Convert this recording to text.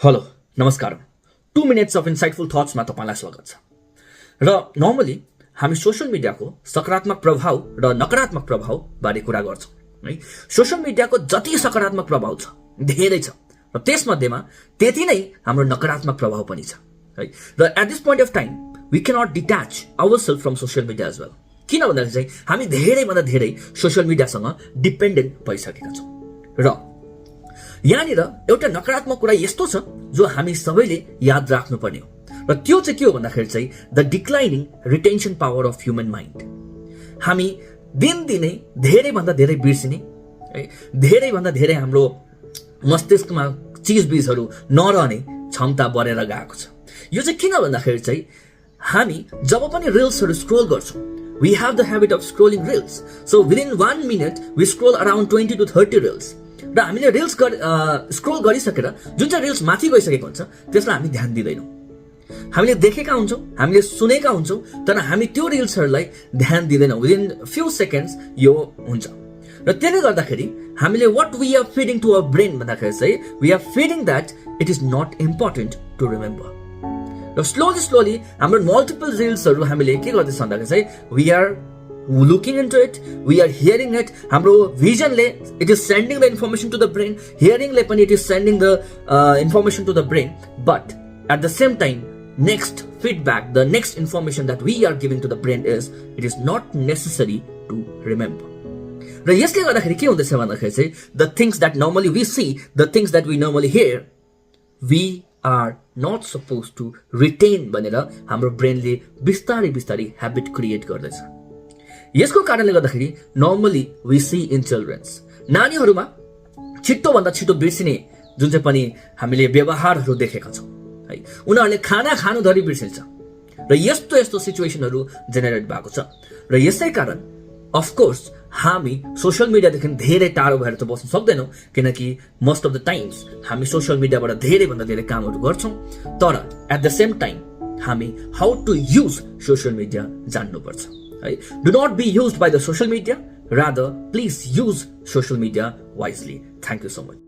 Hello नमस्कार 2 minutes of insightful थट्समा तपाईँलाई स्वागत छ। र नर्मली हामी सोसियल मिडियाको सकारात्मक प्रभाव र नकारात्मक प्रभाव बारे कुरा गर्छौँ है। सोसियल मिडियाको जति सकारात्मक प्रभाव छ धेरै छ र त्यसमध्येमा त्यति नै हाम्रो नकारात्मक प्रभाव पनि छ है। र at this point of time we cannot detach ourself from social media as well. किन भन्दाखेरि चाहिँ हामी धेरैभन्दा धेरै सोसियल मिडियासँग डिपेन्डेन्ट भइसकेका छौँ। र यहाँनिर एउटा नकारात्मक कुरा यस्तो छ जो हामी सबैले याद राख्नुपर्ने हो र त्यो चाहिँ के हो भन्दाखेरि चाहिँ the declining retention power of human mind. हामी दिनदिनै धेरैभन्दा धेरै बिर्सिने है, धेरैभन्दा धेरै हाम्रो मस्तिष्कमा चिजबिजहरू नरहने क्षमता बढेर गएको छ। यो चाहिँ किन भन्दाखेरि चाहिँ हामी जब पनि रिल्सहरू स्क्रोल गर्छौँ, we have the habit of scrolling reels. So within 1 minute we scroll around 20 to 30 reels. र हामीले रिल्स स्क्रोल गरिसकेर जुन चाहिँ रिल्स माथि गइसकेको हुन्छ त्यसलाई हामी ध्यान दिँदैनौँ। हामीले देखेका हुन्छौँ, हामीले सुनेका हुन्छौँ, तर हामी त्यो रिल्सहरूलाई ध्यान दिँदैनौँ। विदिन फ्यु सेकेन्ड्स यो हुन्छ र त्यसले गर्दाखेरि हामीले what we are feeding to our brain भन्दाखेरि चाहिँ we are feeding that it is not important to remember. र स्लोली हाम्रो मल्टिपल रिल्सहरू हामीले के गर्दैछ भन्दाखेरि चाहिँ we are looking into it, we are hearing it. हाम्रो visionले it is sending the information to the brain, hearingले पनि it is sending the information to the brain, but at the same time next feedback, the next information that we are giving to the brain is it is not necessary to remember. र यसले गर्दाखेरि के हुँदैछ भन्दाखेरि चाहिँ the things that normally we see, the things that we normally hear, we are not supposed to retain भनेर हाम्रो ब्रेनले बिस्तारै ह्याबिट क्रिएट गर्दैछ। यसको कारणले गर्दाखेरि normally we see in childrens, नानीहरूमा छिटोभन्दा छिटो बिर्सिने जुन चाहिँ पनि हामीले व्यवहारहरू देखेका छौँ है। उनीहरूले खाना खानुधरि बिर्सिन्छ र यस्तो सिचुएसनहरू जेनेरेट भएको छ। र यसै कारण अफकोर्स हामी सोसियल मिडियादेखि धेरै टाढो भएर त बस्न सक्दैनौँ, किनकि मोस्ट अफ द टाइम्स हामी सोसियल मिडियाबाट धेरैभन्दा धेरै कामहरू गर्छौँ। तर एट द सेम टाइम हामी how to use social media जान्नुपर्छ है। Do not be used by the social media. Rather, please use social media wisely. Thank you so much.